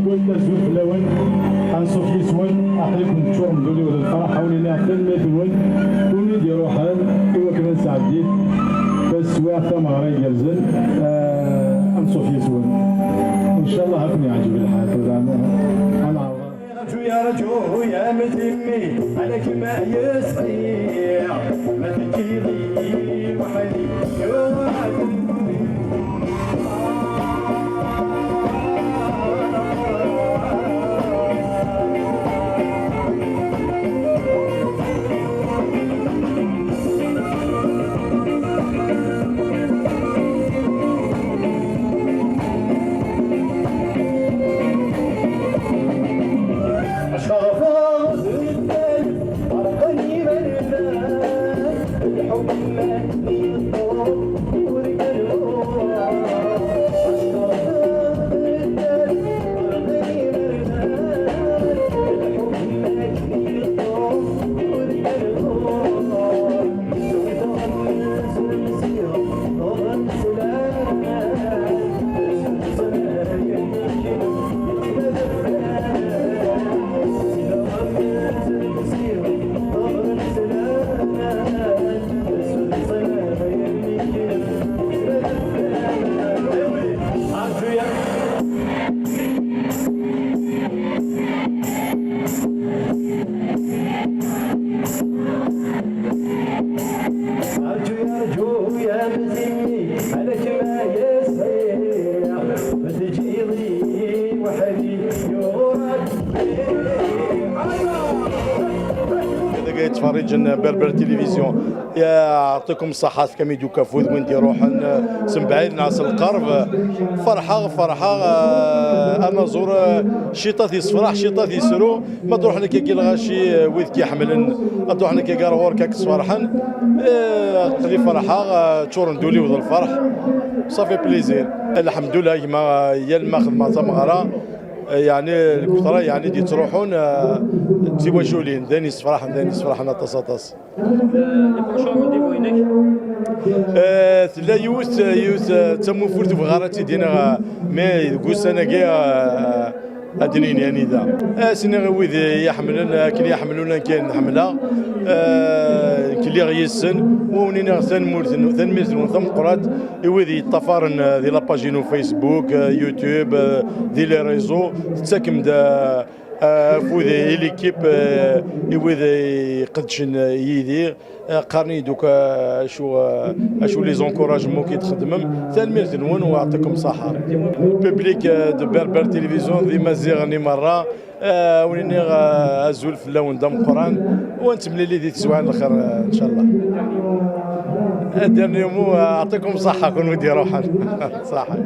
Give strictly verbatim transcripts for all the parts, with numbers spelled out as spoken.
Wala azul fell-awen, anṣuf yes-wen, aql-iken teččurem d ul-iw d lferḥ, a wen-iniɣ tanemmirt-nwen, win i d-iruḥen i wakken ad nesɛeddi taswiɛt tameɣra igerrzen, eh, anṣuf yes-wen. Ncallah ad ken-yeɛǧeb lḥal, tura ad neɛreḍ. رجو يا رجو يا متمي، عليك ما يصير، ما تجي لي وحدي. Dagi yettferriǧen Berber Télévision. Yeɛṭikum ṣṣeḥḥa, tefkam-iyi-d akk afud, win d-iruḥen, eh, s mebɛid neɣ s lqerb. Ferḥeɣ, ferḥeɣ, eh, anaẓur, eh, ciṭ ad t-yessefreḥ, ciṭ ad t-yessru. Ma d-ruḥen akkagi lɣaci, eh, wid k-iḥemmlen, ad d-ruḥen akkagi ar ɣur-k ad k-sferḥen. Eh, aql-i ferḥeɣ, eh, ččuren-d ul-iw d lferḥ. Ça fait plaisir. Lḥemdullah, gma, eh, yal ma xedmeɣ tameɣra, eh, yeɛni lketṛa, yeɛni d-yettruḥun, eh, d tiwaculin, d ayen yessefraḥen, d ayen yessefraḥen aṭas, aṭas. Le prochain rendez-vous-inek? Eh, tella yiwet, yiwet, eh, d tamufurt ur bɣiɣ ara ad tt-id-iniɣ, eh, mais deg ussan-agi, eh, ad d-nini anida. Eh, ad s-iniɣ i wid i yi-ḥemmlen, akken i yi-ḥemmlen, akken ḥemmleɣ. Eh, nekk lliɣ yis-sen, u wen-iniɣ tanemmirt-nwen, tanemmirt-nwen tameqqrant i wid yeṭṭafaren, eh, di la page-inu Facebook, eh, YouTube, eh, di les réseaux. Tettakem-d, eh, eh, afud i l'équipe, eh, i wid iqeddcen, eh, yid-i, eh, qqaren-iyi-d akk, eh, acu, eh, acu les encouragements i d-txeddmem. Tanemmirt-nwen u yeɛṭikum ṣṣeḥḥa. Public, eh, de Berbère Télévision, d Imaziɣen i merra, eh, wen-iniɣ, eh, azul fell-awen d ameqqran, u ad nettemlili di teswiɛt n lxir, eh, ncallah. Eh, dernier mot, eh, yeɛṭikum ṣṣeḥḥa, kunwi d-iruḥen. Ṣaḥḥa.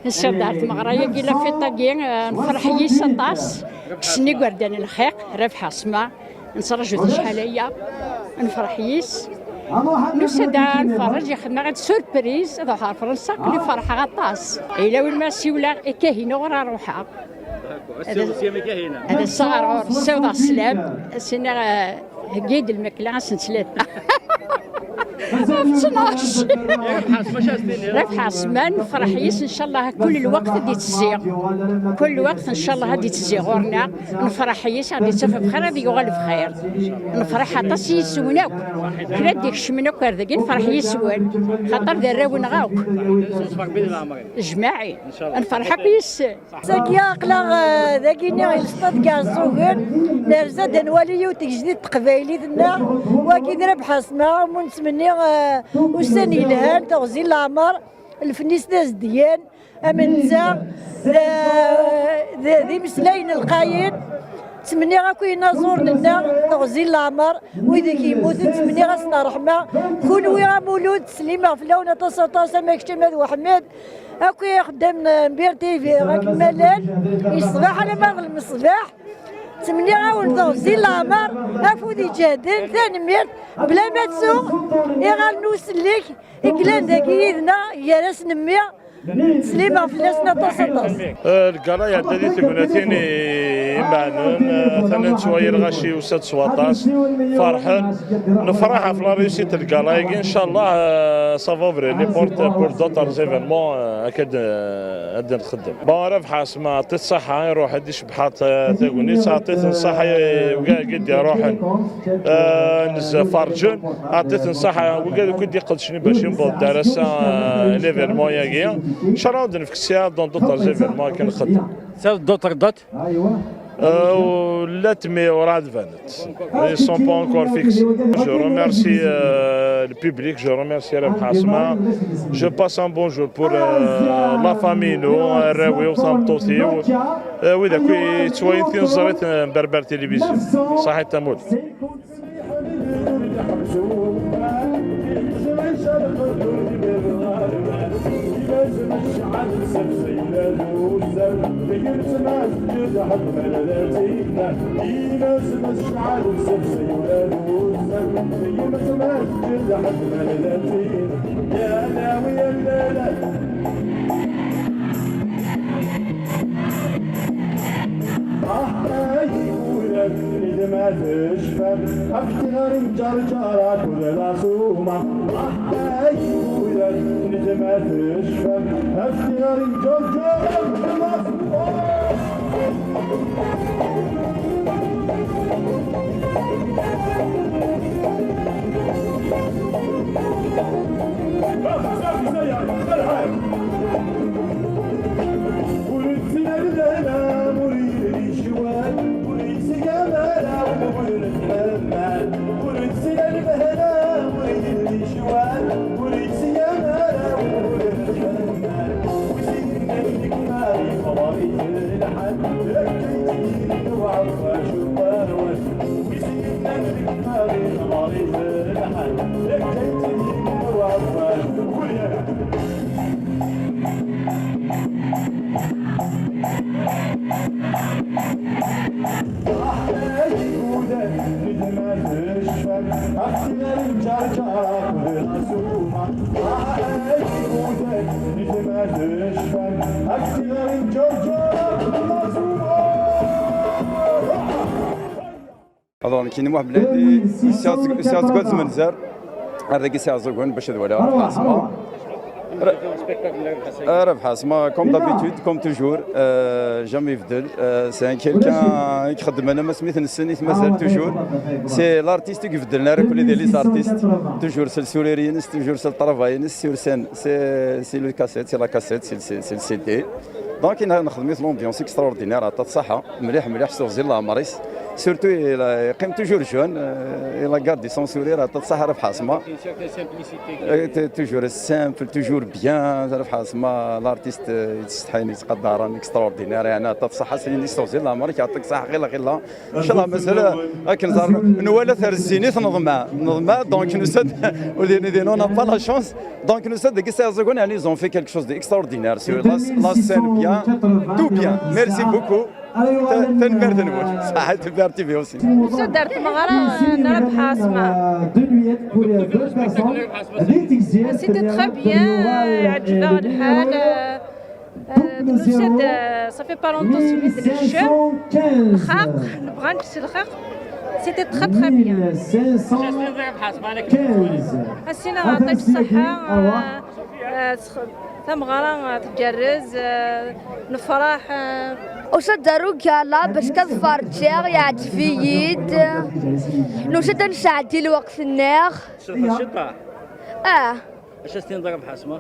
Nsiɣ-d ar tmeɣra-agi, la fête-agi, eh, nferḥ yis aṭas. Kksen igerdan lxiq, Rabeḥ Asma. Nettraǧu-t acḥal aya. Nferḥ yis. Nusa-d ad nferreǧ, ixdem-aɣ-d surprise, ad ruḥeɣ ar Fransa, aql-i ferḥeɣ aṭas. Yella win ma siwleɣ i Kahina ur ruḥeɣ. Ad as-, ad as-aɣ ar ɣur-s, ssiwḍeɣ sslam, as-iniɣ, eh, heggi-d lmakla, ad sen-tlata. Ɣef ttnac. Rabeḥ Asma, nefreḥ yis, ncallah kul lweqt ad d-ittezzi. Kul lweqt, ncallah, ad d-ittezzi ɣur-neɣ. Nefreḥ yis, ad d-ittaf bxir, ad yuɣal bxir. Nefreḥ aṭas yis-wen akk. Kra d-ikecmen akk ar dagi, nefreḥ yis-wen. Xaṭer d arraw-nneɣ akk. Jmaɛin. Nefreḥ akk yis-sen. Sagi aql-aɣ, eh, dagi-nni i lestad deg Iɛeẓẓugen, nerza-d ad nwali yiwet tegejdit teqbaylit-nneɣ, wagi d Rabeḥ Asma, mu nettmenni, eh, ussan yelhan, teɣzi n leɛmer, lfen-is d azedyan, am netta, d, d, d imeslayen lqayen, ttmenniɣ akk i yinaẓuren-nneɣ, teɣzi n leɛmer, wid i yemmuten, ttmenniɣ-asen ṛṛeḥma, kunwi am Ulud, ttsellimeɣ fell-awen aṭas aṭas, ama kečč ama d Weḥmed, akk ixeddamen n Bir T V, akken ma llan, i ṣṣbeḥ alamma d lmeṣbeḥ. Ttmenniɣ-awen teɣzi n leɛmer, afud iǧehden, tanemmirt, bla ma ttuɣ iɣallen n usellek i yellan dagi yid-neɣ, gar-asen mmi, ttsellimeɣ fell-asen aṭas, aṭas. Eh, lgala iɛedda di tegnatin i-, imeɛnen, eh, atan nettwali lɣaci yusa-d s waṭas, ferḥen. Nefreḥ ɣef la réussite n lgala-agi, ncallah, eh, ça va ouvrir les portes pour d'autres événements, eh, akka d-, eh, ad d-nxeddem. Bon, Rabeḥ Asma, ɛṭi-t ṣṣaḥa, iruḥ-d icebbeḥ-aɣ ta-, tagnit, ɛṭi-t ṣṣaḥa i wigad i d-iruḥen, eh, nezza ferǧen, ɛṭi-t ṣṣaḥa wigad akk i d-iqedcen bac yewweḍ-d ar ass-a, eh, l'événement-agi. Ncallah ad d-nefk sya dans d'autres événements akken nxeddem. D'autres dates? Euh, let me, ur ɛad banent. Ils sont pas encore fixés. Je remercie, euh, le public, je remercie Rabeḥ Asma. Je passe un bonjour pour, euh, la famille, nous, arraw-iw, tameṭṭut-iw, euh, wid akk yettwalin tineẓrit n Berbère Télévision. Saḥit tamurt. Ah, ay, ula d ma tecfam, ɣef tɣari n Ǧerǧer akked Laṣuma. Ah, ay, ula d ma tecfam, ɣef tɣari n Ǧerǧer akked Laṣuma. Alors, nekkini Muḥ Bladi, usiɣ-d seg, usiɣ-d seg Wad Zmenzer, ar dagi s Iɛeẓẓugen bac ad waliɣ Rabeḥ Asma. Ra-, Rabeḥ Asma, comme d'habitude, comme toujours, euh, jamais ibeddel. Euh, c'est un quelqu'un i ixeddmen am asmi t-nessen, i t-mazal toujours. C'est l'artiste i ibeddlen ara kulli d les artistes. Toujours s le sourire-ines, toujours s le travail-ines, sur scène. C'est, c'est le cassette, c'est la cassette, c'est le, c'est, c'est le C D. Donc, i nexdem-it l'ambiance extraordinaire, ɛṭa-t ṣṣaḥa. Mliḥ, mliḥ, s teɣzi n leɛmer-is. Surtout, il a, yeqqim toujours jeune, euh, il a gardé son sourire, aṭas ṣṣeḥ Rabaḥ Ɛaṣma. Une certaine simplicité. Euh, t-, toujours simple, toujours bien, Rabaḥ Ɛaṣma, l'artiste, euh, yettsetḥin, yettqadaren, extraordinaire, yeɛni aṭas ṣṣeḥ, ass-nni s teɣzi n leɛmer-ik, yeɛṭik ṣṣeḥ, xilla, xilla. Inchallah, mazal akken ẓer, nwala terzinit, neḍmeɛ, neḍmeɛ, donc nusa-d, ur din, din, on n'a pas la chance, donc nusa-d deg Iseɛẓugen, yeɛni, ils ont fait quelque chose d'extraordinaire sur la, la scène, bien, tout bien, merci beaucoup. Tanemmirt-nwen. Ṣaḥit, merci aussi. Nusa-d ar tmeɣra n Rabaḥ Ɛaṣma. C'était très bien, yeɛǧeb-aɣ lḥal. Euh, nusa-d, euh, ça fait pas longtemps, c'est le jeu. Lxaq, nebɣa ad nečč lxaq. C'était très, très bien. Ass-a, yeɛṭik ṣṣeḥḥa, euh, euh, tameɣra, euh, tgerrez, euh, nefṛeḥ, euh. Usa-d ar ugala bac ad ferǧeɣ, yeɛǧeb-iyi-d. Nusa-d ad nesɛeddi lweqt-nneɣ. Ah. Acu as-tiniḍ a Rabaḥ Ɛaṣma?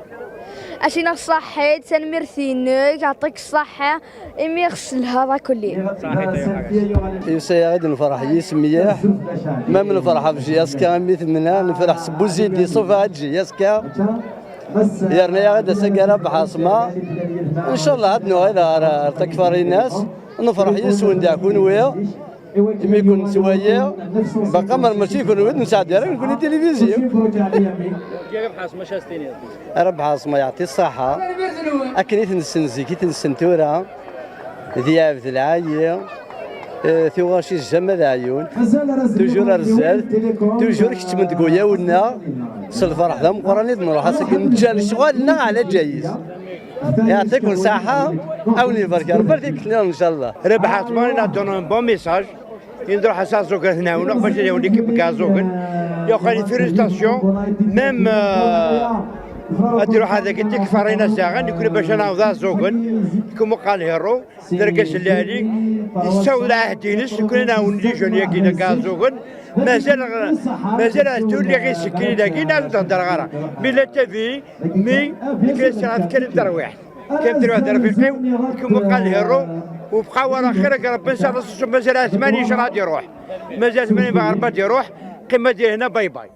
Acu-nneɣ ṣaḥit, tanemmirt-inek, yeɛṭik ṣṣeḥḥa, imi ɣ-tesselhaḍ akk-nni. Yusa-yaɣ-id nefreḥ yis mliḥ, ma nefreḥ ɣef J S K imi temna, nefreḥ s Buzidi ṣṣufa J S K, yerna-yaɣ-id ass-agi a Rabaḥ Ɛaṣma. Ncallah ad nuɣal ɣer, ɣer takfarinas, nefreḥ yis-wen daɣ kunwi. Imi ken-nettwali, baqa mer mačči d kenwi ur d-nesɛeddi ara nekkni tilivizyu. Rabaḥ Ɛaṣma, acu as-tiniḍ? Rabaḥ Ɛaṣma yeɛṭi ṣṣaḥa. Akken i t-nessen zik i t-nessen tura, di Ɛebd Lɛali, eh, tuɣac izam ad ɛyun. Toujours ar zdat, toujours keččmen deg uyaw-nneɣ, s lferḥ d ameqqran i d-nruḥ ass-agi, neǧǧa lecɣal-nneɣ ɛla ǧayez. Yeɛṭikum ṣṣaḥa, a wen-ibarek Rebbi ar tikkelt-nniḍen, ncallah. Rabaḥ Ɛaṣma, il a donné un bon message. I nruḥ a Ɛeẓẓugen ad ten-ɛawneɣ bac ad yawen l'équipe n Ɛeẓẓugen. Yuqal-it félicitations. Même, euh, ad iruḥ ad agi tikfarinas daɣen, nekkni bac ad naweḍ Ɛeẓẓugen, comme قال Hero, d argaz n lɛali, yessaweḍ lɛahd-ines, nekkni ad nɛawen les jeunes-agi n Ɛeẓẓugen. Mazal, mazal ad tulli ɣer isekkin dagi, neɣ ad d-hedreɣ ara. Mais la T V, mais nekk ad sɛiɣ kan tarwiḥt. Kan tarwiḥt d rfiq-iw, comme قال Hero, وبقى ورا خيرك ربي إن شاء الله. Mazal ثمانية شهر غادي يروح. Mazal ثمانية شهر غادي يروح. قيمة ديال هنا، باي باي.